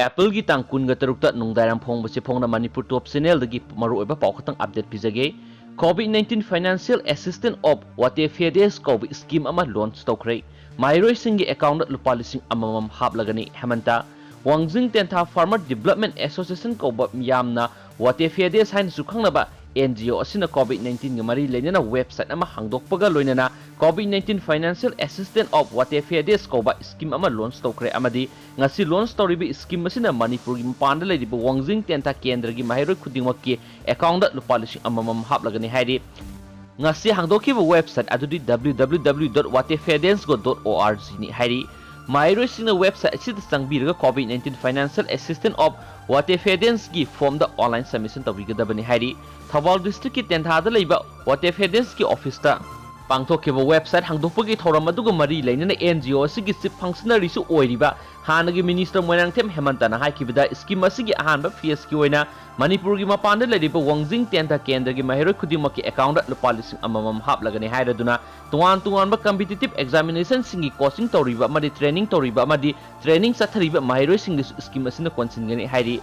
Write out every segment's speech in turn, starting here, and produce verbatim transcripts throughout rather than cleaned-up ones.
ꯑꯦꯄ꯭ꯔꯤꯜꯒꯤ ꯇꯥꯡ ꯀꯨꯟꯒ ꯇꯔꯨꯛꯇ ꯅꯨꯡꯗꯥꯡꯋꯥꯏꯔꯝ ꯐꯣꯡꯕꯁꯤ ꯐꯣꯡꯅ ꯃꯅꯤꯄꯨꯔ ꯇꯣꯞ ꯆꯦꯅꯦꯜꯗꯒꯤ ꯃꯔꯨꯑꯣꯏꯕ ꯄꯥꯎ ꯈꯛꯇꯪ ꯑꯞꯗꯦꯠ ꯄꯤꯖꯒꯦ꯫ COVID nineteen Financial Assistance of Watefeades ꯀꯧꯕ ꯁ꯭ꯀꯤꯝ ꯑꯃ ꯂꯣꯟꯆ ꯇꯧꯈ꯭ꯔꯦ꯫ ꯃꯍꯩꯔꯣꯏꯁꯤꯡꯒꯤ ꯑꯦꯀꯥꯎꯟꯗ ꯂꯨꯄꯥ ꯂꯤꯁꯤꯡ ꯑꯃꯃꯝ ꯍꯥꯞꯂꯒꯅꯤ꯫ ꯍꯦꯃꯟꯇ꯫ ꯋꯥꯡꯖꯤꯡ ꯇꯦꯟꯊꯥ ꯐꯥꯔꯃꯔ ꯗꯤꯕꯂꯞꯃꯦꯟ ꯑꯦꯁꯣꯁꯤꯌꯦꯁꯟ ꯀꯧꯕ ꯃꯤꯌꯥꯝꯅ ꯋꯥꯇꯦꯐꯦꯗꯦꯁ ꯍꯥꯏꯅꯁꯨ ꯈꯪꯅꯕ NGO ꯑꯁꯤꯅ COVID nineteenꯒ ꯃꯔꯤ ꯂꯩꯅꯅ ꯋꯦꯕꯁꯥꯏꯠ ꯑꯃ ꯍꯥꯡꯗꯣꯛꯄꯒ ꯂꯣꯏꯅꯅ COVID nineteen Financial Assistance of Watefedes ꯀꯧꯕ ꯁ꯭ꯀꯤꯝ ꯑꯃ ꯂꯣꯟꯆ ꯇꯧꯈ꯭ꯔꯦ ꯑꯃꯗꯤ ꯉꯁꯤ ꯂꯣꯟꯆ ꯇꯧꯔꯤꯕ ꯁ꯭ꯀꯤꯝ ꯑꯁꯤꯅ ꯃꯅꯤꯄꯨꯔꯒꯤ ꯃꯄꯥꯟꯗ ꯂꯩꯔꯤꯕ ꯋꯥꯡꯖꯤꯡ ꯇꯦꯟꯊꯥ ꯀꯦꯟꯗ꯭ꯔꯒꯤ ꯃꯍꯩꯔꯣꯏ ꯈꯨꯗꯤꯡꯃꯛꯀꯤ ꯑꯦꯀꯥꯎꯟꯗ ꯂꯨꯄꯥ ꯂꯤꯁꯤꯡ ꯑꯃꯃꯝ ꯍꯥꯞꯂꯒꯅꯤ ꯍꯥꯏꯔꯤ꯫ ꯉꯁꯤ ꯍꯥꯡꯗꯣꯛꯈꯤꯕ ꯋꯦꯕꯁꯥꯏꯠ ꯑꯗꯨꯗꯤ www.watefedes.org ꯅꯤ ꯍꯥꯏꯔꯤ꯫ ꯃꯍꯩꯔꯣꯏꯁꯤꯡꯅ ꯋꯦꯕꯁꯥꯏꯠ ꯑꯁꯤꯗ ꯆꯪꯕꯤꯔꯒ COVID nineteen Financial Assistance of Watefedesꯀꯤ ꯐꯣꯔꯝꯗ ꯑꯣꯟꯂꯥꯏꯟ ꯁꯕꯃꯤꯁꯟ ꯇꯧꯕꯤꯒꯗꯕꯅꯤ ꯍꯥꯏꯔꯤ꯫ ꯊꯧꯕꯥꯜ ꯗꯤꯁꯇ꯭ꯔꯤꯛꯀꯤ ꯇꯦꯟꯊꯥꯗ ꯂꯩꯕ ꯋꯥꯇꯦꯐꯦꯗꯦꯁꯀꯤ ꯑꯣꯐꯤꯁꯇ ꯄꯥꯡꯊꯣꯛꯈꯤꯕ ꯋꯦꯕꯁꯥꯏꯠ ꯍꯥꯡꯗꯣꯛꯄꯒꯤ ꯊꯧꯔꯝ ꯑꯗꯨꯒ ꯃꯔꯤ ꯂꯩꯅꯅ NGO ꯑꯁꯤꯒꯤ ꯆꯤꯐ ꯐꯪꯁꯅꯔꯤꯁꯨ ꯑꯣꯏꯔꯤꯕ ꯍꯥꯟꯅꯒꯤ ꯃꯤꯅꯤꯁꯇꯔ ꯃꯣꯏꯔꯥꯡꯊꯦꯝ ꯍꯦꯃꯟꯇꯅ ꯍꯥꯏꯈꯤꯕꯗ ꯁ꯭ꯀꯤꯝ ꯑꯁꯤꯒꯤ ꯑꯍꯥꯟꯕ ꯐꯦꯁꯀꯤ ꯑꯣꯏꯅ ꯃꯅꯤꯄꯨꯔꯒꯤ ꯃꯄꯥꯟꯗ ꯂꯩꯔꯤꯕ ꯋꯥꯡꯖꯤꯡ ꯇꯦꯟꯊꯥ ꯀꯦꯟꯗ꯭ꯔꯒꯤ ꯃꯍꯩꯔꯣꯏ ꯈꯨꯗꯤꯡꯃꯛꯀꯤ ꯑꯦꯀꯥꯎꯟꯗ ꯂꯨꯄꯥ ꯂꯤꯁꯤꯡ ꯑꯃꯃꯝ ꯍꯥꯞꯂꯒꯅꯤ ꯍꯥꯏꯔꯗꯨꯅ ꯇꯣꯉꯥꯟ ꯇꯣꯉꯥꯟꯕ ꯀꯝꯄꯤꯇꯤꯇꯤꯚ ꯑꯦꯛꯖꯥꯃꯤꯅꯦꯁꯟꯁꯤꯡꯒꯤ ꯀꯣꯆꯤꯡ ꯇꯧꯔꯤꯕ ꯑꯃꯗꯤ ꯇ꯭ꯔꯦꯅꯤꯡ ꯇꯧꯔꯤꯕ ꯑꯃꯗꯤ ꯇ꯭ꯔꯦꯅꯤꯡ ꯆꯠꯊꯔꯤꯕ ꯃꯍꯩꯔꯣꯏꯁꯤꯡꯗꯁꯨ ꯁ꯭ꯀꯤꯝ ꯑꯁꯤꯅ ꯀꯣꯟꯁꯤꯟꯒꯅꯤ ꯍꯥꯏꯔꯤ꯫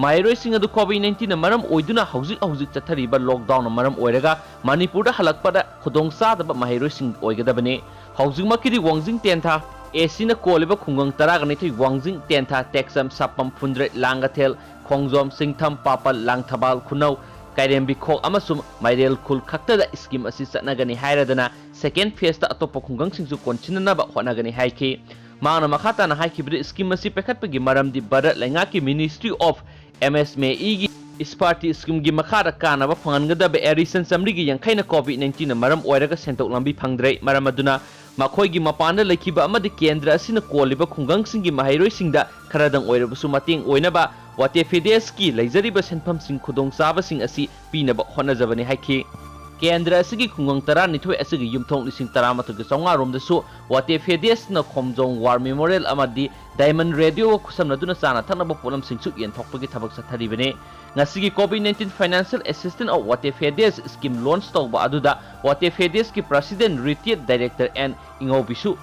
ꯃꯍꯩꯔꯣꯏꯁꯤꯡ ꯑꯗꯨ COVID nineteenꯅ ꯃꯔꯝ ꯑꯣꯏꯗꯨꯅ ꯍꯧꯖꯤꯛ ꯍꯧꯖꯤꯛ ꯆꯠꯊꯔꯤꯕ ꯂꯣꯛꯗꯥꯎꯟꯅ ꯃꯔꯝ ꯑꯣꯏꯔꯒ ꯃꯅꯤꯄꯨꯔꯗ ꯍꯜꯂꯛꯄꯗ ꯈꯨꯗꯣꯡꯆꯥꯗꯕ ꯃꯍꯩꯔꯣꯏꯁꯤꯡ ꯑꯣꯏꯒꯗꯕꯅꯤ꯫ ꯍꯧꯖꯤꯛꯃꯛꯀꯤꯗꯤ ꯋꯥꯡꯖꯤꯡ ꯇꯦꯟꯊꯥ, ACꯅ ꯀꯣꯜꯂꯤꯕ ꯈꯨꯡꯒꯪ ꯇꯔꯥꯒ ꯅꯤꯊꯣꯏ ꯋꯥꯡꯖꯤꯡ, ꯇꯦꯟꯊꯥ, ꯇꯦꯛꯆꯝ, ꯁꯥꯄꯝ, ꯐꯨꯟꯗ꯭ꯔꯩ, ꯂꯥꯡꯒꯊꯦꯜ, ꯈꯣꯡꯖꯣꯝ, ꯁꯤꯡꯊꯝ, ꯄꯥꯄꯜ, ꯂꯥꯡꯊꯕꯥꯜ, ꯈꯨꯅꯧ, ꯀꯩꯔꯦꯝꯕꯤꯈꯣꯛ ꯑꯃꯁꯨꯡ ꯃꯥꯏꯔꯦꯜ ꯈꯨꯜ ꯈꯛꯇꯗ ꯁ꯭ꯀꯤꯝ ꯑꯁꯤ ꯆꯠꯅꯒꯅꯤ ꯍꯥꯏꯔꯗꯅ ꯁꯦꯀꯦꯟ ꯐꯦꯁꯇ ꯑꯇꯣꯞꯄ ꯈꯨꯡꯒꯪꯁꯤꯡꯁꯨ ꯀꯣꯟꯁꯤꯟꯅꯅꯕ ꯍꯣꯠꯅꯒꯅꯤ ꯍꯥꯏꯈꯤ꯫ ꯃꯍꯥꯛꯅ ꯃꯈꯥ ꯇꯥꯅ ꯍꯥꯏꯈꯤꯕꯗ ꯁ꯭ꯀꯤꯝ ꯑꯁꯤ ꯄꯥꯏꯈꯠꯄꯒꯤ ꯃꯔꯝꯗꯤ ꯚꯥꯔꯠ ꯂꯩꯉꯥꯛꯀꯤ Ministry of MSMEꯒꯤ ꯁ꯭ꯄꯥꯔꯇꯤ ꯁ꯭ꯀꯤꯝꯒꯤ ꯃꯈꯥꯗ ꯀꯥꯟꯅꯕ ꯐꯪꯍꯟꯒꯗꯕ ꯑꯦꯔꯤꯁꯟ ꯆꯥꯃꯔꯤꯒ ꯌꯥꯡꯈꯩꯅ COVID nineteenꯅ ꯃꯔꯝ ꯑꯣꯏꯔꯒ ꯁꯦꯟꯊꯣꯛ ꯂꯝꯕꯤ ꯐꯪꯗ꯭ꯔꯦ꯫ ꯃꯔꯝ ꯑꯗꯨꯅ ꯃꯈꯣꯏꯒꯤ ꯃꯄꯥꯟꯗ ꯂꯩꯈꯤꯕ ꯑꯃꯗꯤ ꯀꯦꯟꯗ꯭ꯔ ꯑꯁꯤꯅ ꯀꯣꯜꯂꯤꯕ ꯈꯨꯡꯒꯪꯁꯤꯡꯒꯤ ꯃꯍꯩꯔꯣꯏꯁꯤꯡꯗ ꯈꯔꯗꯪ ꯑꯣꯏꯔꯕꯁꯨ ꯃꯇꯦꯡ ꯑꯣꯏꯅꯕ ꯋꯥꯇꯦꯐꯦꯗꯦꯁꯀꯤ ꯂꯩꯖꯔꯤꯕ ꯁꯦꯟꯐꯝꯁꯤꯡ ꯈꯨꯗꯣꯡꯆꯥꯕꯁꯤꯡ ꯑꯁꯤ ꯄꯤꯅꯕ ꯍꯣꯠꯅꯖꯕꯅꯤ ꯍꯥꯏꯈꯤ꯫ ꯀꯦꯟꯗ꯭ꯔ ꯑꯁꯤꯒꯤ ꯈꯨꯡꯒꯪ ꯇꯔꯥꯅꯤꯊꯣꯏ ꯑꯁꯤꯒꯤ ꯌꯨꯝꯊꯣꯡ ꯂꯤꯁꯤꯡ ꯇꯔꯥꯃꯥꯊꯣꯏꯒ ꯆꯥꯝꯃꯉꯥ ꯔꯣꯝꯗꯁꯨ ꯋꯥꯇꯦꯐꯦꯗꯦꯁꯅ ꯈꯣꯝꯖꯣꯝ ꯋꯥꯔ ꯃꯦꯃꯣꯔꯤꯌꯦꯜ ꯑꯃꯗꯤ ꯗꯥꯏꯃꯟ ꯔꯦꯗꯤꯑꯣꯒ ꯈꯨꯠꯁꯝꯅꯗꯨꯅ ꯆꯥꯅ ꯊꯛꯅꯕ ꯄꯣꯠꯂꯝꯁꯤꯡꯁꯨ ꯌꯦꯟꯊꯣꯛꯄꯒꯤ ꯊꯕꯛ ꯆꯠꯊꯔꯤꯕꯅꯤ꯫ ꯉꯁꯤꯒꯤ COVID nineteen Financial Assistance of Watefedes Scheme launch ꯇꯧꯕ ꯑꯗꯨꯗ ꯋꯥꯇꯦꯐꯦꯗꯦꯁꯀꯤ President Retired Director N ꯏꯉꯧꯕꯤꯁꯨ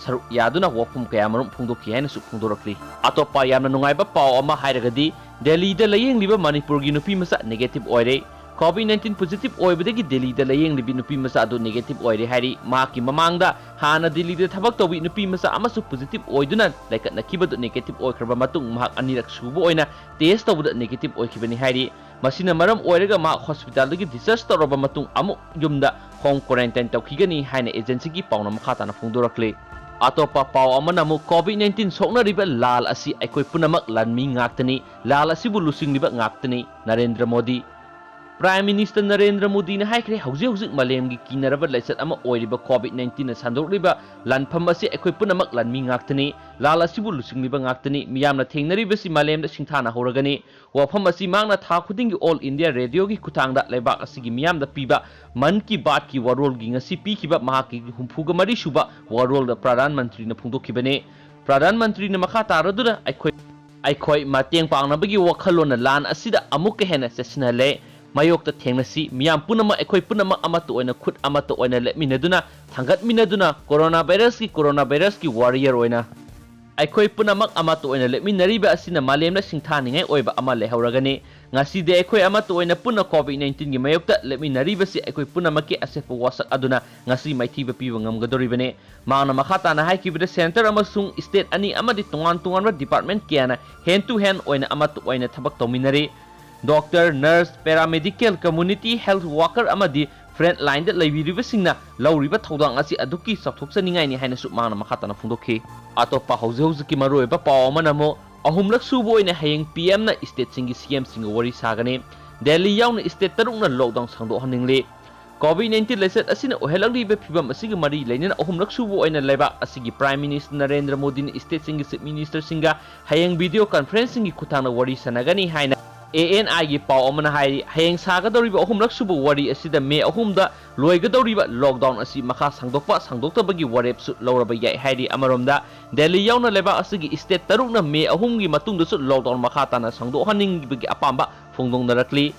ꯁꯔꯨꯛ ꯌꯥꯗꯨꯅ ꯋꯥꯐꯝ ꯀꯌꯥꯃꯔꯨꯝ ꯐꯣꯡꯗꯣꯛꯈꯤ ꯍꯥꯏꯅꯁꯨ ꯐꯣꯡꯗꯣꯔꯛꯂꯤ꯫ ꯑꯇꯣꯞꯄ ꯌꯥꯝꯅ ꯅꯨꯡꯉꯥꯏꯕ ꯄꯥꯎ ꯑꯃ ꯍꯥꯏꯔꯒꯗꯤ, ꯗꯦꯜꯂꯤꯗ ꯂꯥꯌꯦꯡꯂꯤꯕ ꯃꯅꯤꯄꯨꯔꯒꯤ ꯅꯨꯄꯤ ꯃꯆꯥ negative ꯑꯣꯏꯔꯦ꯫ COVID nineteen positive ꯑꯣꯏꯕꯗꯒꯤ ꯗꯦꯜꯂꯤꯗ ꯂꯥꯌꯦꯡꯂꯤꯕꯤ ꯅꯨꯄꯤ ꯃꯆꯥ ꯑꯗꯨ negative ꯑꯣꯏꯔꯦ ꯍꯥꯏꯔꯤ꯫ ꯃꯍꯥꯛꯀꯤ ꯃꯃꯥꯡꯗ ꯍꯥꯟꯅ ꯗꯦꯜꯂꯤꯗ ꯊꯕꯛ ꯇꯧꯕꯤ ꯅꯨꯄꯤ ꯃꯆꯥ ꯑꯃꯁꯨ positive ꯑꯣꯏꯗꯨꯅ ꯂꯩꯈꯠꯅꯈꯤꯕꯗꯨ negative ꯑꯣꯏꯈ꯭ꯔꯕ ꯃꯇꯨꯡ ꯃꯍꯥꯛ ꯑꯅꯤꯔꯛ ꯁꯨꯕ ꯑꯣꯏꯅ test ꯇꯧꯕꯗ negative ꯑꯣꯏꯈꯤꯕꯅꯤ ꯍꯥꯏꯔꯤ꯫ ꯃꯁꯤꯅ ꯃꯔꯝ ꯑꯣꯏꯔꯒ ꯃꯍꯥꯛ hospitalꯗꯒꯤ discharge ꯇꯧꯔꯕ ꯃꯇꯨꯡ ꯑꯃꯨꯛ ꯌꯨꯝꯗ home quarantine ꯇꯧꯈꯤꯒꯅꯤ ꯍꯥꯏꯅ agencyꯒꯤ ꯄꯥꯎꯅ ꯃꯈꯥ ꯇꯥꯅ ꯐꯣꯡꯗꯣꯔꯛꯂꯤ꯫ ꯑꯇꯣꯞꯄ ꯄꯥꯎ ꯑꯃꯅ ꯑꯃꯨꯛ COVID nineteen ꯁꯣꯛꯅꯔꯤꯕ ꯂꯥꯜ ꯑꯁꯤ ꯑꯩꯈꯣꯏ ꯄꯨꯝꯅꯃꯛ ꯂꯥꯟꯃꯤ ꯉꯥꯛꯇꯅꯤ, ꯂꯥꯜ ꯑꯁꯤꯕꯨ ꯂꯨꯆꯤꯡꯂꯤꯕ ꯉꯥꯛꯇꯅꯤ꯫ ꯅꯔꯦꯟꯗ꯭ꯔ ꯃꯣꯗꯤ꯫ Prime Minister ꯅꯔꯦꯟꯗ꯭ꯔ ꯃꯣꯗꯤꯅ ꯍꯥꯏꯈ꯭ꯔꯦ, ꯍꯧꯖꯤꯛ ꯍꯧꯖꯤꯛ ꯃꯥꯂꯦꯝꯒꯤ ꯀꯤꯅꯔꯕ ꯂꯥꯏꯆꯠ ꯑꯃ ꯑꯣꯏꯔꯤꯕ COVID nineteenꯅ ꯁꯟꯗꯣꯛꯂꯤꯕ ꯂꯥꯟꯐꯝ ꯑꯁꯤ ꯑꯩꯈꯣꯏ ꯄꯨꯝꯅꯃꯛ ꯂꯥꯟꯃꯤ ꯉꯥꯛꯇꯅꯤ, ꯂꯥꯜ ꯑꯁꯤꯕꯨ ꯂꯨꯆꯤꯡꯂꯤꯕ ꯉꯥꯛꯇꯅꯤ꯫ ꯃꯤꯌꯥꯝꯅ ꯊꯦꯡꯅꯔꯤꯕꯁꯤ ꯃꯥꯂꯦꯝꯗ ꯁꯤꯡꯊꯥꯅꯍꯧꯔꯒꯅꯤ꯫ ꯋꯥꯐꯝ ꯑꯁꯤ ꯃꯍꯥꯛꯅ ꯊꯥ ꯈꯨꯗꯤꯡꯒꯤ All India Radioꯒꯤ ꯈꯨꯠꯊꯥꯡꯗ ꯂꯩꯕꯥꯛ ꯑꯁꯤꯒꯤ ꯃꯤꯌꯥꯝꯗ ꯄꯤꯕ ꯃꯟ ꯀꯤ ꯕꯥꯠꯀꯤ ꯋꯥꯔꯣꯜꯒꯤ ꯉꯁꯤ ꯄꯤꯈꯤꯕ ꯃꯍꯥꯛꯀꯤ ꯍꯨꯝꯐꯨꯒ ꯃꯔꯤ ꯁꯨꯕ ꯋꯥꯔꯣꯜꯗ ꯄ꯭ꯔꯙꯥꯟ ꯃꯟꯇ꯭ꯔꯤꯅ ꯐꯣꯡꯗꯣꯛꯈꯤꯕꯅꯤ꯫ ꯄ꯭ꯔꯙꯥꯟ ꯃꯟꯇ꯭ꯔꯤꯅ ꯃꯈꯥ ꯇꯥꯔꯗꯨꯅ ꯑꯩꯈꯣꯏ ꯑꯩꯈꯣꯏ ꯃꯇꯦꯡ ꯄꯥꯡꯅꯕꯒꯤ ꯋꯥꯈꯜꯂꯣꯟꯅ ꯂꯥꯟ ꯑꯁꯤꯗ ꯑꯃꯨꯛꯀ ꯍꯦꯟꯅ ꯆꯦꯠꯁꯤꯟꯍꯜꯂꯦ꯫ ꯃꯥꯌꯣꯛꯇ ꯊꯦꯡꯅꯁꯤ, ꯃꯤꯌꯥꯝ ꯄꯨꯝꯅꯃꯛ, ꯑꯩꯈꯣꯏ ꯄꯨꯝꯅꯃꯛ ꯑꯃꯠꯇ ꯑꯣꯏꯅ ꯈꯨꯠ ꯑꯃꯠꯇ ꯑꯣꯏꯅ ꯂꯦꯞꯃꯤꯟꯅꯗꯨꯅ, ꯊꯥꯡꯒꯠꯃꯤꯟꯅꯗꯨꯅ coronavirusꯀꯤ, coronavirusꯀꯤ warrior ꯑꯣꯏꯅ ꯑꯩꯈꯣꯏ ꯄꯨꯝꯅꯃꯛ ꯑꯃꯠꯇ ꯑꯣꯏꯅ ꯂꯦꯞꯃꯤꯟꯅꯔꯤꯕ ꯑꯁꯤꯅ ꯃꯥꯂꯦꯝꯗ ꯁꯤꯡꯊꯥꯅꯤꯡꯉꯥꯏ ꯑꯣꯏꯕ ꯑꯃ ꯂꯩꯍꯧꯔꯒꯅꯤ꯫ ꯉꯁꯤꯗꯤ ꯑꯩꯈꯣꯏ ꯑꯃꯠꯇ ꯑꯣꯏꯅ ꯄꯨꯟꯅ COVID nineteenꯒꯤ ꯃꯥꯌꯣꯛꯇ ꯂꯦꯞꯃꯤꯟꯅꯔꯤꯕꯁꯤ ꯑꯩꯈꯣꯏ ꯄꯨꯝꯅꯃꯛꯀꯤ ꯑꯆꯦꯠꯄ ꯋꯥꯁꯛ ꯑꯗꯨꯅ ꯉꯁꯤ ꯃꯥꯏꯊꯤꯕ ꯄꯤꯕ ꯉꯝꯒꯗꯧꯔꯤꯕꯅꯤ꯫ ꯃꯍꯥꯛꯅ ꯃꯈꯥ ꯇꯥꯅ ꯍꯥꯏꯈꯤꯕꯗ, centre ꯑꯃꯁꯨꯡ state ꯑꯅꯤ ꯑꯃꯗꯤ ꯇꯣꯉꯥꯟ ꯇꯣꯉꯥꯟꯕ department ꯀꯌꯥꯅ hand to hand ꯑꯣꯏꯅ ꯑꯃꯠꯇ ꯑꯣꯏꯅ ꯊꯕꯛ ꯇꯧꯃꯤꯟꯅꯔꯤ꯫ Doctor, nurse, paramedical, community health worker ꯑꯃꯗꯤ front lineꯗ ꯂꯩꯕꯤꯔꯤꯕꯁꯤꯡꯅ ꯂꯧꯔꯤꯕ ꯊꯧꯗꯥꯡ ꯑꯁꯤ ꯑꯗꯨꯛꯀꯤ ꯆꯥꯎꯊꯣꯛꯆꯅꯤꯡꯉꯥꯏꯅꯤ ꯍꯥꯏꯅꯁꯨ ꯃꯍꯥꯛꯅ ꯃꯈꯥ ꯇꯥꯅ ꯐꯣꯡꯗꯣꯛꯈꯤ꯫ ꯑꯇꯣꯞꯄ ꯍꯧꯖꯤꯛ ꯍꯧꯖꯤꯛꯀꯤ ꯃꯔꯨꯑꯣꯏꯕ ꯄꯥꯎ ꯑꯃꯅ ꯑꯃꯨꯛ ꯑꯍꯨꯝꯂꯛ ꯁꯨꯕ ꯑꯣꯏꯅ ꯍꯌꯦꯡ PMꯅ stateꯁꯤꯡꯒꯤ CMꯁꯤꯡꯒ ꯋꯥꯔꯤ ꯁꯥꯒꯅꯤ꯫ ꯗꯦꯜꯂꯤ ꯌꯥꯎꯅ state ꯇꯔꯨꯛꯅ lockdown ꯁꯥꯡꯗꯣꯛꯍꯟꯅꯤꯡꯂꯤ꯫ COVID nineteen ꯂꯥꯏꯆꯠ ꯑꯁꯤꯅ ꯑꯣꯏꯍꯜꯂꯛꯂꯤꯕ ꯐꯤꯚꯝ ꯑꯁꯤꯒ ꯃꯔꯤ ꯂꯩꯅꯅ ꯑꯍꯨꯝꯂꯛ ꯁꯨꯕ ꯑꯣꯏꯅ ꯂꯩꯕꯥꯛ ꯑꯁꯤꯒꯤ Prime Minister ꯅꯔꯦꯟꯗ꯭ꯔ ꯃꯣꯗꯤꯅ stateꯁꯤꯡꯒꯤ Chief Ministerꯁꯤꯡꯒ ꯍꯌꯦꯡ video conferenceꯀꯤ ꯈꯨꯠꯊꯥꯡꯗ ꯋꯥꯔꯤ ꯁꯥꯟꯅꯒꯅꯤ ꯍꯥꯏꯅ ANIꯒꯤ ꯄꯥꯎ ꯑꯃꯅ ꯍꯥꯏꯔꯤ꯫ ꯍꯌꯦꯡ ꯁꯥꯒꯗꯧꯔꯤꯕ ꯑꯍꯨꯝꯂꯛ ꯁꯨꯕ ꯋꯥꯔꯤ ꯑꯁꯤꯗ May ꯑꯍꯨꯝꯗ ꯂꯣꯏꯒꯗꯧꯔꯤꯕ lockdown ꯑꯁꯤ ꯃꯈꯥ ꯁꯥꯡꯗꯣꯛꯄ ꯁꯥꯡꯗꯣꯛꯇꯕꯒꯤ ꯋꯥꯔꯦꯞꯁꯨ ꯂꯧꯔꯕ ꯌꯥꯏ ꯍꯥꯏꯔꯤ꯫ ꯑꯃꯔꯣꯝꯗ, ꯗꯦꯜꯂꯤ ꯌꯥꯎꯅ ꯂꯩꯕꯥꯛ ꯑꯁꯤꯒꯤ state ꯇꯔꯨꯛꯅ May ꯑꯍꯨꯝꯒꯤ ꯃꯇꯨꯡꯗꯁꯨ lockdown ꯃꯈꯥ ꯇꯥꯅ ꯁꯥꯡꯗꯣꯛꯍꯟꯅꯤꯡꯕꯒꯤ ꯑꯄꯥꯝꯕ ꯐꯣꯡꯗꯣꯛꯅꯔꯛꯂꯤ꯫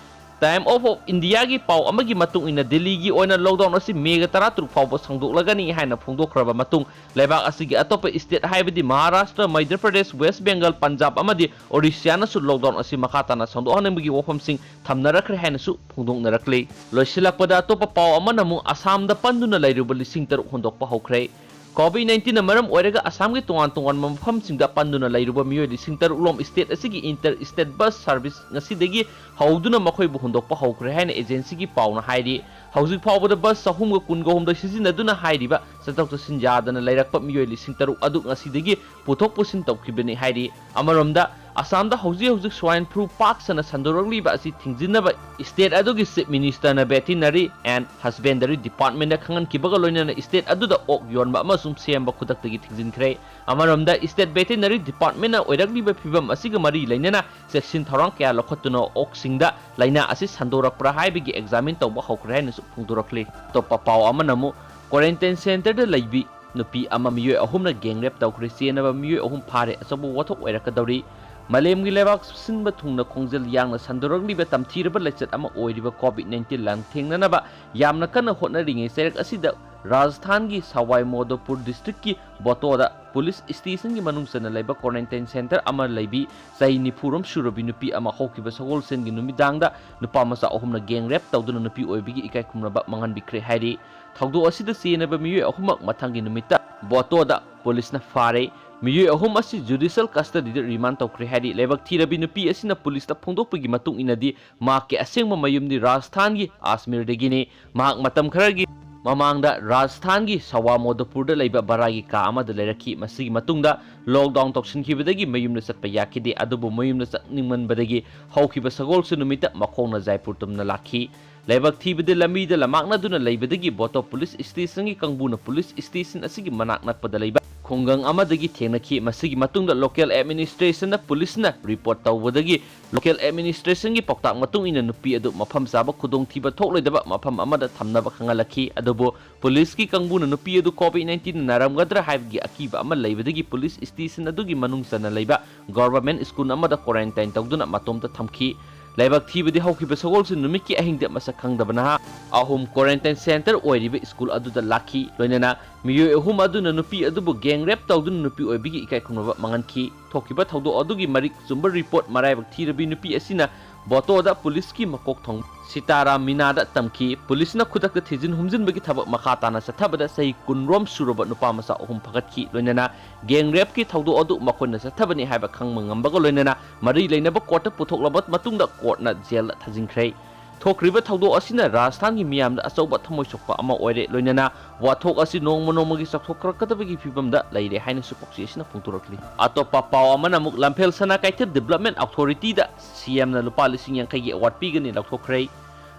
Time of India ꯒꯤ ꯄꯥꯎ ꯑꯃꯒꯤ ꯃꯇꯨꯡ ꯏꯟꯅ ꯗꯤꯜꯂꯤꯒꯤ ꯑꯣꯏꯅ lockdown ꯑꯁꯤ ꯃꯦꯒ ꯇꯔꯥꯇꯔꯨꯛ ꯐꯥꯎꯕ ꯁꯥꯡꯗꯣꯛꯂꯒꯅꯤ ꯍꯥꯏꯅ ꯐꯣꯡꯗꯣꯛꯈ꯭ꯔꯕ ꯃꯇꯨꯡ, ꯂꯩꯕꯥꯛ ꯑꯁꯤꯒꯤ ꯑꯇꯣꯞꯄ state ꯍꯥꯏꯕꯗꯤ ꯃꯍꯥꯔꯥꯁꯇ꯭ꯔ, ꯃꯙ꯭ꯌ ꯄ꯭ꯔꯗꯦꯁ, ꯋꯦꯁ ꯕꯦꯡꯒꯜ, ꯄꯟꯖꯥꯕ ꯑꯃꯗꯤ ꯑꯣꯔꯤꯁꯤꯌꯥꯅꯁꯨ lockdown ꯑꯁꯤ ꯃꯈꯥ ꯇꯥꯅ ꯁꯥꯡꯗꯣꯛꯍꯟꯅꯤꯡꯕꯒꯤ ꯋꯥꯐꯝꯁꯤꯡ ꯊꯝꯅꯔꯛꯈ꯭ꯔꯦ ꯍꯥꯏꯅꯁꯨ ꯐꯣꯡꯗꯣꯛꯅꯔꯛꯂꯤ꯫ ꯂꯣꯏꯁꯤꯜꯂꯛꯄꯗ ꯑꯇꯣꯞꯄ ꯄꯥꯎ ꯑꯃꯅ ꯑꯃꯨꯛ ꯑꯁꯥꯝꯗ ꯄꯟꯗꯨꯅ ꯂꯩꯔꯨꯕ ꯂꯤꯁꯤꯡ ꯇꯔꯨꯛ ꯍꯨꯟꯗꯣꯛꯄ ꯍꯧꯈ꯭ꯔꯦ꯫ COVID nineteen ꯅ ꯃꯔꯝ ꯑꯣꯏꯔꯒ ꯑꯁꯥꯝꯒꯤ ꯇꯣꯉꯥꯟ ꯇꯣꯉꯥꯟꯕ ꯃꯐꯝꯁꯤꯡꯗ ꯄꯟꯗꯨꯅ ꯂꯩꯔꯨꯕ ꯃꯤꯑꯣꯏ ꯂꯤꯁꯤꯡ ꯇꯔꯨꯛ ꯂꯣꯝ state ꯑꯁꯤꯒꯤ inter state bus service ꯉꯁꯤꯗꯒꯤ ꯍꯧꯗꯨꯅ ꯃꯈꯣꯏꯕꯨ ꯍꯨꯟꯗꯣꯛꯄ ꯍꯧꯈ꯭ꯔꯦ ꯍꯥꯏꯅ agency ꯒꯤ ꯄꯥꯎꯅ ꯍꯥꯏꯔꯤ꯫ ꯍꯧꯖꯤꯛ ꯐꯥꯎꯕꯗ bus ꯆꯍꯨꯝꯒ ꯀꯨꯟꯒ ꯍꯨꯝꯗꯣꯏ ꯁꯤꯖꯤꯟꯅꯗꯨꯅ ꯍꯥꯏꯔꯤꯕ ꯆꯠꯊꯣꯛ ꯆꯠꯁꯤꯟ ꯌꯥꯗꯅ ꯂꯩꯔꯛꯄ ꯃꯤꯑꯣꯏ ꯂꯤꯁꯤꯡ ꯇꯔꯨꯛ ꯑꯗꯨ ꯉꯁꯤꯗꯒꯤ ꯄꯨꯊꯣꯛ ꯄꯨꯁꯤꯟ ꯇꯧꯈꯤꯕꯅꯤ ꯍꯥꯏꯔꯤ꯫ ꯑꯃꯔꯣꯝꯗ, ꯑꯁꯥꯝꯗ ꯍꯧꯖꯤꯛ ꯍꯧꯖꯤꯛ swine flu ꯄꯥꯛ ꯁꯟꯅ ꯁꯟꯗꯣꯔꯛꯂꯤꯕ ꯑꯁꯤ ꯊꯤꯡꯖꯤꯟꯅꯕ state ꯑꯗꯨꯒꯤ Chief Minister ꯅ Veterinary and Husbandry Department ꯗ ꯈꯪꯍꯟꯈꯤꯕꯒ ꯂꯣꯏꯅꯅ state ꯑꯗꯨꯗ ꯑꯣꯛ ꯌꯣꯟꯕ ꯑꯃꯁꯨꯡ ꯁꯦꯝꯕ ꯈꯨꯗꯛꯇꯒꯤ ꯊꯤꯡꯖꯤꯟꯈ꯭ꯔꯦ꯫ ꯑꯃꯔꯣꯝꯗ, state veterinary department ꯅ ꯑꯣꯏꯔꯛꯂꯤꯕ ꯐꯤꯕꯝ ꯑꯁꯤꯒ ꯃꯔꯤ ꯂꯩꯅꯅ ꯆꯦꯛꯁꯤꯟ ꯊꯧꯔꯥꯡ ꯀꯌꯥ ꯂꯧꯈꯠꯇꯨꯅ ꯑꯣꯛꯁꯤꯡꯗ ꯂꯥꯏꯅꯥ ꯑꯁꯤ ꯁꯟꯗꯣꯔꯛꯄ꯭ꯔꯥ ꯍꯥꯏꯕꯒꯤ examine ꯇꯧꯕ ꯍꯧꯈ꯭ꯔꯦ ꯍꯥꯏꯅꯁꯨ ꯐꯣꯡꯗꯣꯔꯛꯂꯤ꯫ ꯑꯇꯣꯞꯄ ꯄꯥꯎ ꯑꯃꯅ ꯑꯃꯨꯛ quarantine centre ꯗ ꯂꯩꯕꯤ ꯅꯨꯄꯤ ꯑꯃ, ꯃꯤꯑꯣꯏ ꯑꯍꯨꯝꯅ gang rape ꯇꯧꯈ꯭ꯔꯦ꯫ ꯆꯦꯟꯅꯕ ꯃꯤꯑꯣꯏ ꯑꯍꯨꯝ ꯐꯥꯔꯦ꯫ ꯑꯆꯧꯕ ꯋꯥꯊꯣꯛ ꯑꯣꯏꯔꯛꯀꯗꯧꯔꯤ꯫ ꯃꯥꯂꯦꯝꯒꯤ ꯂꯩꯕꯥꯛ ꯁꯤꯟꯕ ꯊꯨꯡꯅ ꯈꯣꯡꯖꯦꯜ ꯌꯥꯡꯅ ꯁꯟꯗꯣꯔꯛꯂꯤꯕ ꯇꯝꯊꯤꯔꯕ ꯂꯥꯏꯆꯠ ꯑꯃ ꯑꯣꯏꯔꯤꯕ COVID nineteen ꯂꯥꯟꯊꯦꯡꯅꯅꯕ ꯌꯥꯝꯅ ꯀꯟꯅ ꯍꯣꯠꯅꯔꯤꯉꯩ ꯆꯩꯔꯛ ꯑꯁꯤꯗ ꯔꯥꯖꯁꯊꯥꯟꯒꯤ ꯁꯋꯥꯏ ꯃꯣꯗꯣꯄꯨꯔ district ꯀꯤ ꯕꯣꯇꯣꯗ police station ꯒꯤ ꯃꯅꯨꯡ ꯆꯟꯅ ꯂꯩꯕ quarantine centre ꯑꯃ ꯂꯩꯕꯤ ꯆꯍꯤ ꯅꯤꯐꯨ ꯔꯣꯝ ꯁꯨꯔꯕꯤ ꯅꯨꯄꯤ ꯑꯃ ꯍꯧꯈꯤꯕ ꯁꯒꯣꯜꯁꯦꯟꯒꯤ ꯅꯨꯃꯤꯗꯥꯡꯗ ꯅꯨꯄꯥ ꯃꯆꯥ ꯑꯍꯨꯝꯅ gang rape ꯇꯧꯗꯨꯅ ꯅꯨꯄꯤ ꯑꯣꯏꯕꯤꯒꯤ ꯏꯀꯥꯏ ꯈꯨꯝꯅꯕ ꯃꯥꯡꯍꯟꯕꯤꯈ꯭ꯔꯦ ꯍꯥꯏꯔꯤ꯫ ꯊꯧꯗꯣꯛ ꯑꯁꯤꯗ ꯆꯦꯟꯅꯕ ꯃꯤꯑꯣꯏ ꯑꯍꯨꯝꯃꯛ ꯃꯊꯪꯒꯤ ꯅꯨꯃꯤꯠꯇ ꯕꯣꯇꯣꯗ police ꯅ ꯐꯥꯔꯦ꯫ ꯃꯤꯑꯣꯏ ꯑꯍꯨꯝ ꯑꯁꯤ judicial custody ꯗ remand ꯇꯧꯈ꯭ꯔꯦ ꯍꯥꯏꯔꯤ꯫ ꯂꯥꯏꯕꯛ ꯊꯤꯔꯕꯤ ꯅꯨꯄꯤ ꯑꯁꯤꯅ police ꯇ ꯐꯣꯡꯗꯣꯛꯄꯒꯤ ꯃꯇꯨꯡ ꯏꯟꯅꯗꯤ, ꯃꯍꯥꯛꯀꯤ ꯑꯁꯦꯡꯕ ꯃꯌꯨꯝꯗꯤ ꯔꯥꯖꯁꯊꯥꯟꯒꯤ ꯑꯖꯃꯤꯔꯗꯒꯤꯅꯤ꯫ ꯃꯍꯥꯛ ꯃꯇꯝ ꯈꯔꯒꯤ ꯃꯃꯥꯡꯗ ꯔꯥꯖꯁꯊꯥꯟꯒꯤ ꯁꯋꯥ ꯃꯣꯗꯣꯄꯨꯔꯗ ꯂꯩꯕ ꯚꯔꯥꯒꯤ ꯀꯥ ꯑꯃꯗ ꯂꯩꯔꯛꯈꯤ꯫ ꯃꯁꯤꯒꯤ ꯃꯇꯨꯡꯗ lockdown ꯇꯧꯁꯤꯟꯈꯤꯕꯗꯒꯤ ꯃꯌꯨꯝꯗ ꯆꯠꯄ ꯌꯥꯈꯤꯗꯦ꯫ ꯑꯗꯨꯕꯨ ꯃꯌꯨꯝꯗ ꯆꯠꯅꯤꯡꯃꯟꯕꯗꯒꯤ ꯍꯧꯈꯤꯕ ꯁꯒꯣꯜꯁꯦꯟ ꯅꯨꯃꯤꯠꯇ ꯃꯈꯣꯡꯅ ꯖꯥꯏꯄꯨꯔ ꯇꯝꯅ ꯂꯥꯛꯈꯤ꯫ ꯂꯥꯏꯕꯛ ꯊꯤꯕꯗꯤ, ꯂꯝꯕꯤꯗ ꯂꯝꯃꯥꯡꯅꯗꯨꯅ ꯂꯩꯕꯗꯒꯤ ꯕꯣꯇꯣ police station ꯒꯤ ꯀꯥꯡꯕꯨꯅ police station ꯑꯁꯤꯒꯤ ꯃꯅꯥꯛ ꯅꯛꯄꯗ ꯂꯩꯕ ꯈꯨꯡꯒꯪ ꯑꯃꯗꯒꯤ ꯊꯦꯡꯅꯈꯤ꯫ ꯃꯁꯤꯒꯤ ꯃꯇꯨꯡꯗ local administration ꯗ police ꯅ report ꯇꯧꯕꯗꯒꯤ local administration ꯒꯤ ꯄꯥꯎꯇꯥꯛ ꯃꯇꯨꯡ ꯏꯟꯅ ꯅꯨꯄꯤ ꯑꯗꯨ ꯃꯐꯝ ꯆꯥꯕ ꯈꯨꯗꯣꯡꯊꯤꯕ ꯊꯣꯛꯂꯣꯏꯗꯕ ꯃꯐꯝ ꯑꯃꯗ ꯊꯝꯅꯕ ꯈꯪꯍꯜꯂꯛꯈꯤ꯫ ꯑꯗꯨꯕꯨ police ꯀꯤ ꯀꯥꯡꯕꯨꯅ ꯅꯨꯄꯤ ꯑꯗꯨ COVID nineteen ꯅ ꯅꯥꯔꯝꯒꯗ꯭ꯔꯥ ꯍꯥꯏꯕꯒꯤ ꯑꯀꯤꯕ ꯑꯃ ꯂꯩꯕꯗꯒꯤ police station ꯑꯗꯨꯒꯤ ꯃꯅꯨꯡ ꯆꯟꯅ ꯂꯩꯕ government school ꯑꯃꯗ quarantine ꯇꯧꯗꯨꯅ ꯃꯇꯣꯝꯇ ꯊꯝꯈꯤ꯫ ꯂꯥꯏꯕꯛ ꯊꯤꯕꯗꯤ ꯍꯧꯈꯤꯕ ꯁꯒꯣꯜꯁꯦꯟ ꯅꯨꯃꯤꯠꯀꯤ ꯑꯍꯤꯡꯗ ꯃꯁꯛ ꯈꯪꯗꯕ ꯅꯍꯥ ꯑꯍꯨꯝ quarantine centre ꯑꯣꯏꯔꯤꯕ ꯁ꯭ꯀꯨꯜ ꯑꯗꯨꯗ ꯂꯥꯛꯈꯤ꯫ ꯂꯣꯏꯅꯅ ꯃꯤꯑꯣꯏ ꯑꯍꯨꯝ ꯑꯗꯨꯅ ꯅꯨꯄꯤ ꯑꯗꯨꯕꯨ gang rape ꯇꯧꯗꯨꯅ ꯅꯨꯄꯤ ꯑꯣꯏꯕꯤꯒꯤ ꯏꯀꯥꯏ ꯈꯨꯝꯅꯕ ꯃꯥꯡꯍꯟꯈꯤ꯫ ꯊꯣꯛꯈꯤꯕ ꯊꯧꯗꯣꯛ ꯑꯗꯨꯒꯤ ꯃꯔꯤꯛ ꯆꯨꯝꯕ report ꯃꯔꯥꯏꯕꯛ ꯊꯤꯔꯕꯤ ꯅꯨꯄꯤ ꯑꯁꯤꯅ ꯕꯣꯇꯣꯗ ꯄꯨꯂꯤꯁꯀꯤ ꯃꯀꯣꯛ ꯊꯣꯡꯕ ꯁꯤꯇꯥꯔꯥꯝ ꯃꯤꯅꯥꯗ ꯇꯝꯈꯤ꯫ ꯄꯨꯂꯤꯁꯅ ꯈꯨꯗꯛꯇ ꯊꯤꯖꯤꯟ ꯍꯨꯝꯖꯤꯟꯕꯒꯤ ꯊꯕꯛ ꯃꯈꯥ ꯇꯥꯅ ꯆꯠꯊꯕꯗ ꯆꯍꯤ ꯀꯨꯟꯔꯣꯝ ꯁꯨꯔꯕ ꯅꯨꯄꯥ ꯃꯆꯥ ꯑꯍꯨꯝ ꯐꯒꯠꯈꯤ꯫ ꯂꯣꯏꯅꯅ gang rapeꯀꯤ ꯊꯧꯗꯣꯛ ꯑꯗꯨ ꯃꯈꯣꯏꯅ ꯆꯠꯊꯕꯅꯤ ꯍꯥꯏꯕ ꯈꯪꯕ ꯉꯝꯕꯒ ꯂꯣꯏꯅꯅ ꯃꯔꯤ ꯂꯩꯅꯕ courtꯇ ꯄꯨꯊꯣꯛꯂꯕ ꯃꯇꯨꯡꯗ courtꯅ jailꯗ ꯊꯥꯖꯤꯟꯈ꯭ꯔꯦ꯫ ꯊꯣꯛꯈ꯭ꯔꯤꯕ ꯊꯧꯗꯣꯛ ꯑꯁꯤꯅ ꯔꯥꯖꯁꯊꯥꯟꯒꯤ ꯃꯤꯌꯥꯝꯗ ꯑꯆꯧꯕ ꯊꯃꯣꯏ ꯁꯣꯛꯄ ꯑꯃ ꯑꯣꯏꯔꯦ꯫ ꯂꯣꯏꯅꯅ ꯋꯥꯊꯣꯛ ꯑꯁꯤ ꯅꯣꯡꯃ ꯅꯣꯡꯃꯒꯤ ꯆꯥꯎꯊꯣꯛꯈ꯭ꯔꯛꯀꯗꯕꯒꯤ ꯐꯤꯕꯝꯗ ꯂꯩꯔꯦ ꯍꯥꯏꯅꯁꯨ ꯄꯥꯎꯆꯦ ꯑꯁꯤꯅ ꯐꯣꯡꯗꯣꯔꯛꯂꯤ꯫ ꯑꯇꯣꯞꯄ ꯄꯥꯎ ꯑꯃꯅ ꯑꯃꯨꯛ ꯂꯝꯐꯦꯜ ꯁꯅꯥ ꯀꯩꯊꯦꯜ Development Authorityꯗ CMꯅ ꯂꯨꯄꯥ ꯂꯤꯁꯤꯡ ꯌꯥꯡꯈꯩꯒꯤ award ꯄꯤꯒꯅꯤ ꯂꯥꯎꯊꯣꯛꯈ꯭ꯔꯦ꯫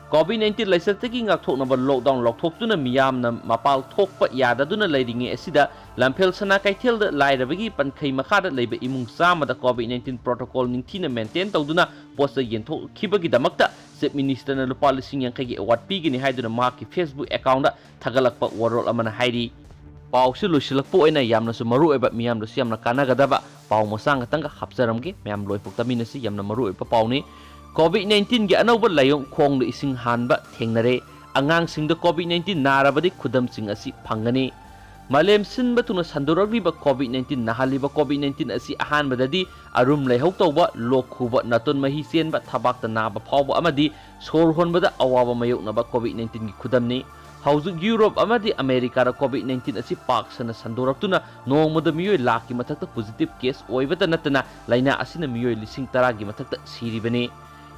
COVID nineteen ꯂꯥꯏꯆꯠꯇꯒꯤ ꯉꯥꯛꯊꯣꯛꯅꯕ lockdown ꯂꯥꯎꯊꯣꯛꯇꯨꯅ ꯃꯤꯌꯥꯝꯅ ꯃꯄꯥꯜ ꯊꯣꯛꯄ ꯌꯥꯗꯗꯨꯅ ꯂꯩꯔꯤꯉꯩ ꯑꯁꯤꯗ ꯂꯝꯐꯦꯜ ꯁꯅꯥ ꯀꯩꯊꯦꯜꯗ ꯂꯥꯏꯔꯕꯒꯤ ꯄꯟꯈꯩ ꯃꯈꯥꯗ ꯂꯩꯕ ꯏꯃꯨꯡ ꯆꯥꯝꯃꯗ COVID nineteen protocol ꯅꯤꯡꯊꯤꯅ maintain ꯇꯧꯗꯨꯅ ꯄꯣꯠ ꯆꯩ ꯌꯦꯟꯊꯣꯛꯈꯤꯕꯒꯤꯗꯃꯛꯇ Chief Ministerꯅ ꯂꯨꯄꯥ ꯂꯤꯁꯤꯡ ꯌꯥꯡꯈꯩꯒꯤ award ꯄꯤꯒꯅꯤ ꯍꯥꯏꯗꯨꯅ ꯃꯍꯥꯛꯀꯤ Facebook accountꯇ ꯊꯥꯒꯠꯂꯛꯄ ꯋꯥꯔꯣꯜ ꯑꯃꯅ ꯍꯥꯏꯔꯤ꯫ ꯄꯥꯎꯁꯤ ꯂꯣꯏꯁꯤꯜꯂꯛꯄ ꯑꯣꯏꯅ ꯌꯥꯝꯅꯁꯨ ꯃꯔꯨ ꯑꯣꯏꯕ, ꯃꯤꯌꯥꯝꯗꯁꯨ ꯌꯥꯝꯅ ꯀꯥꯟꯅꯒꯗꯕ ꯄꯥꯎ ꯃꯆꯥ ꯉꯥꯛꯇꯪꯒ ꯍꯥꯞꯆꯔꯝꯒꯦ꯫ ꯃꯌꯥꯝ ꯂꯣꯏꯐꯥꯎ ꯇꯥꯃꯤꯟꯅꯁꯤ, ꯌꯥꯝꯅ ꯃꯔꯨ ꯑꯣꯏꯕ ꯄꯥꯎꯅꯤ꯫ COVID nineteenꯒꯤ ꯑꯅꯧꯕ ꯂꯥꯏꯑꯣꯡ, ꯈꯣꯡꯗ ꯏꯁꯤꯡ ꯍꯥꯟꯕ ꯊꯦꯡꯅꯔꯦ꯫ ꯑꯉꯥꯡꯁꯤꯡꯗ COVID nineteen ꯅꯥꯔꯕꯗꯤ ꯈꯨꯗꯝꯁꯤꯡ ꯑꯁꯤ ꯐꯪꯒꯅꯤ꯫ ꯃꯥꯂꯦꯝ ꯁꯤꯟꯕ ꯊꯨꯡꯅ ꯁꯟꯗꯣꯔꯛꯂꯤꯕ COVID nineteen ꯅꯥꯍꯜꯂꯤꯕ COVID nineteen ꯑꯁꯤ ꯑꯍꯥꯟꯕꯗꯗꯤ ꯑꯔꯨꯝ ꯂꯥꯏꯍꯧ ꯇꯧꯕ, ꯂꯣꯛ ꯈꯨꯕ, ꯅꯥꯇꯣꯟ ꯃꯍꯤ ꯆꯦꯟꯕ, ꯊꯕꯥꯛꯇ ꯅꯥꯕ ꯐꯥꯎꯕ ꯑꯃꯗꯤ ꯁꯣꯔ ꯍꯣꯟꯕꯗ ꯑꯋꯥꯕ ꯃꯥꯌꯣꯛꯅꯕ COVID nineteenꯒꯤ ꯈꯨꯗꯝꯅꯤ꯫ ꯍꯧꯖꯤꯛ ꯌꯨꯔꯣꯞ ꯑꯃꯗꯤ ꯑꯃꯦꯔꯤꯀꯥꯗ COVID nineteen ꯑꯁꯤ ꯄꯥꯛ ꯁꯟꯅ ꯁꯟꯗꯣꯔꯛꯇꯨꯅ ꯅꯣꯡꯃꯗ ꯃꯤꯑꯣꯏ ꯂꯥꯈꯀꯤ ꯃꯊꯛꯇ positive case ꯑꯣꯏꯕꯇ ꯅꯠꯇꯅ ꯂꯥꯏꯅꯥ ꯑꯁꯤꯅ ꯃꯤꯑꯣꯏ ꯂꯤꯁꯤꯡ ꯇꯔꯥꯒꯤ ꯃꯊꯛꯇ ꯁꯤꯔꯤꯕꯅꯤ꯫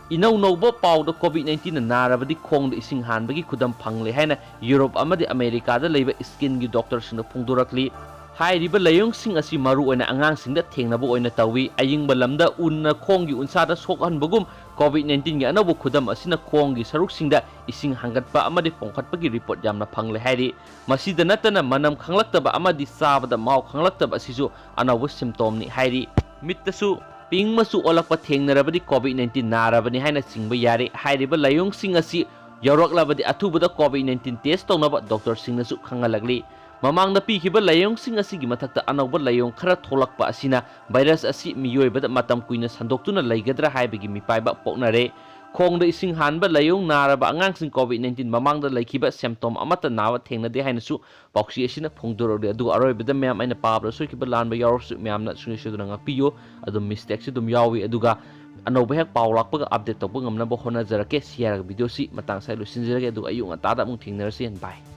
ꯏꯅꯧ ꯅꯧꯕ ꯄꯥꯎꯗ COVID nineteenꯅ ꯅꯥꯔꯕꯗꯤ ꯈꯣꯡꯗ ꯏꯁꯤꯡ ꯍꯥꯟꯕꯒꯤ ꯈꯨꯗꯝ ꯐꯪꯂꯦ ꯍꯥꯏꯅ ꯌꯨꯔꯣꯞ ꯑꯃꯗꯤ ꯑꯃꯦꯔꯤꯀꯥꯗ ꯂꯩꯕ skinꯒꯤ doctorꯁꯤꯡꯅ ꯐꯣꯡꯗꯣꯔꯛꯂꯤ꯫ ꯍꯥꯏꯔꯤꯕ ꯂꯥꯏꯑꯣꯡꯁꯤꯡ ꯑꯁꯤ ꯃꯔꯨꯑꯣꯏꯅ ꯑꯉꯥꯡꯁꯤꯡꯗ ꯊꯦꯡꯅꯕ ꯑꯣꯏꯅ ꯇꯧꯏ꯫ ꯑꯏꯪꯕ ꯂꯝꯗ ꯎꯟꯅ ꯈꯣꯡꯒꯤ ꯎꯟꯁꯥꯗ ꯁꯣꯛꯍꯟꯕꯒꯨꯝ COVID nineteenꯒꯤ ꯑꯅꯧꯕ ꯈꯨꯗꯝ ꯑꯁꯤꯅ ꯈꯣꯡꯒꯤ ꯁꯔꯨꯛꯁꯤꯡꯗ ꯏꯁꯤꯡ ꯍꯥꯡꯒꯠꯄ ꯑꯃꯗꯤ ꯄꯣꯝꯈꯠꯄꯒꯤ report ꯌꯥꯝꯅ ꯐꯪꯂꯦ ꯍꯥꯏꯔꯤ꯫ ꯃꯁꯤꯗ ꯅꯠꯇꯅ ꯃꯅꯝ ꯈꯪꯂꯛꯇꯕ ꯑꯃꯗꯤ ꯆꯥꯕꯗ ꯃꯍꯥꯎ ꯈꯪꯂꯛꯇꯕ ꯑꯁꯤꯁꯨ ꯑꯅꯧꯕ symptomꯅꯤ ꯍꯥꯏꯔꯤ꯫ ꯃꯤꯠꯇꯁꯨ pink ꯃꯆꯨ ꯑꯣꯜꯂꯛꯄ ꯊꯦꯡꯅꯔꯕꯗꯤ COVID nineteen ꯅꯥꯔꯕꯅꯤ ꯍꯥꯏꯅ ꯆꯤꯡꯕ ꯌꯥꯔꯦ꯫ ꯍꯥꯏꯔꯤꯕ ꯂꯥꯏꯑꯣꯡꯁꯤꯡ ꯑꯁꯤ ꯌꯧꯔꯛꯂꯕꯗꯤ ꯑꯊꯨꯕꯗ COVID nineteen test ꯇꯧꯅꯕ doctorꯁꯤꯡꯅꯁꯨ ꯈꯪꯍꯜꯂꯛꯂꯤ꯫ ꯃꯃꯥꯡꯗ ꯄꯤꯈꯤꯕ ꯂꯥꯏꯑꯣꯡꯁꯤꯡ ꯑꯁꯤꯒꯤ ꯃꯊꯛꯇ ꯑꯅꯧꯕ ꯂꯥꯏꯑꯣꯡ ꯈꯔ ꯊꯣꯛꯂꯛꯄ ꯑꯁꯤꯅ ꯚꯥꯏꯔꯁ ꯑꯁꯤ ꯃꯤꯑꯣꯏꯕꯗ ꯃꯇꯝ ꯀꯨꯏꯅ ꯁꯟꯗꯣꯛꯇꯨꯅ ꯂꯩꯒꯗ꯭ꯔꯥ ꯍꯥꯏꯕꯒꯤ ꯃꯤꯄꯥꯏꯕ ꯄꯣꯛꯅꯔꯦ꯫ ꯈꯣꯡꯗ ꯏꯁꯤꯡ ꯍꯥꯟꯕ ꯂꯥꯏꯑꯣꯡ ꯅꯥꯔꯕ ꯑꯉꯥꯡꯁꯤꯡ ꯀꯣꯚꯤꯗ ꯅꯥꯏꯟꯇꯤꯟ ꯃꯃꯥꯡꯗ ꯂꯩꯈꯤꯕ ꯁꯦꯝꯇꯣꯝ ꯑꯃꯠꯇ ꯅꯥꯕ ꯊꯦꯡꯅꯗꯦ ꯍꯥꯏꯅꯁꯨ ꯄꯥꯎꯆꯦ ꯑꯁꯤꯅ ꯐꯣꯡꯗꯣꯔꯛꯂꯤ꯫ ꯑꯗꯨꯒ ꯑꯔꯣꯏꯕꯗ ꯃꯌꯥꯝ, ꯑꯩꯅ ꯄꯥꯕꯗ ꯁꯣꯏꯈꯤꯕ ꯂꯥꯟꯕ ꯌꯥꯎꯔꯁꯨ ꯃꯌꯥꯝꯅ ꯁꯨꯡꯁꯣꯏ ꯁꯣꯏꯗꯅ ꯉꯥꯛꯄꯤꯌꯨ꯫ ꯑꯗꯨꯝ ꯃꯤꯁꯇꯦꯛꯁꯨ ꯑꯗꯨꯝ ꯌꯥꯎꯏ꯫ ꯑꯗꯨꯒ ꯑꯅꯧꯕ ꯍꯦꯛ ꯄꯥꯎ ꯂꯥꯛꯄꯒ ꯑꯞꯗꯦꯠ ꯇꯧꯕ ꯉꯝꯅꯕ ꯍꯣꯠꯅꯖꯔꯛꯀꯦ꯫ ꯁꯤ ꯍꯥꯏꯔꯒ ꯚꯤꯗꯤꯑꯣꯁꯤ ꯃꯇꯥꯡ ꯑꯁꯤꯗ ꯂꯣꯏꯁꯤꯟꯖꯔꯒꯦ꯫ ꯑꯗꯨꯒ ꯑꯌꯨꯛ ꯉꯟꯇꯥꯗ ꯑꯃꯨꯛ ꯊꯦꯡꯅꯔꯁꯤ꯫ ꯕꯥꯏ꯫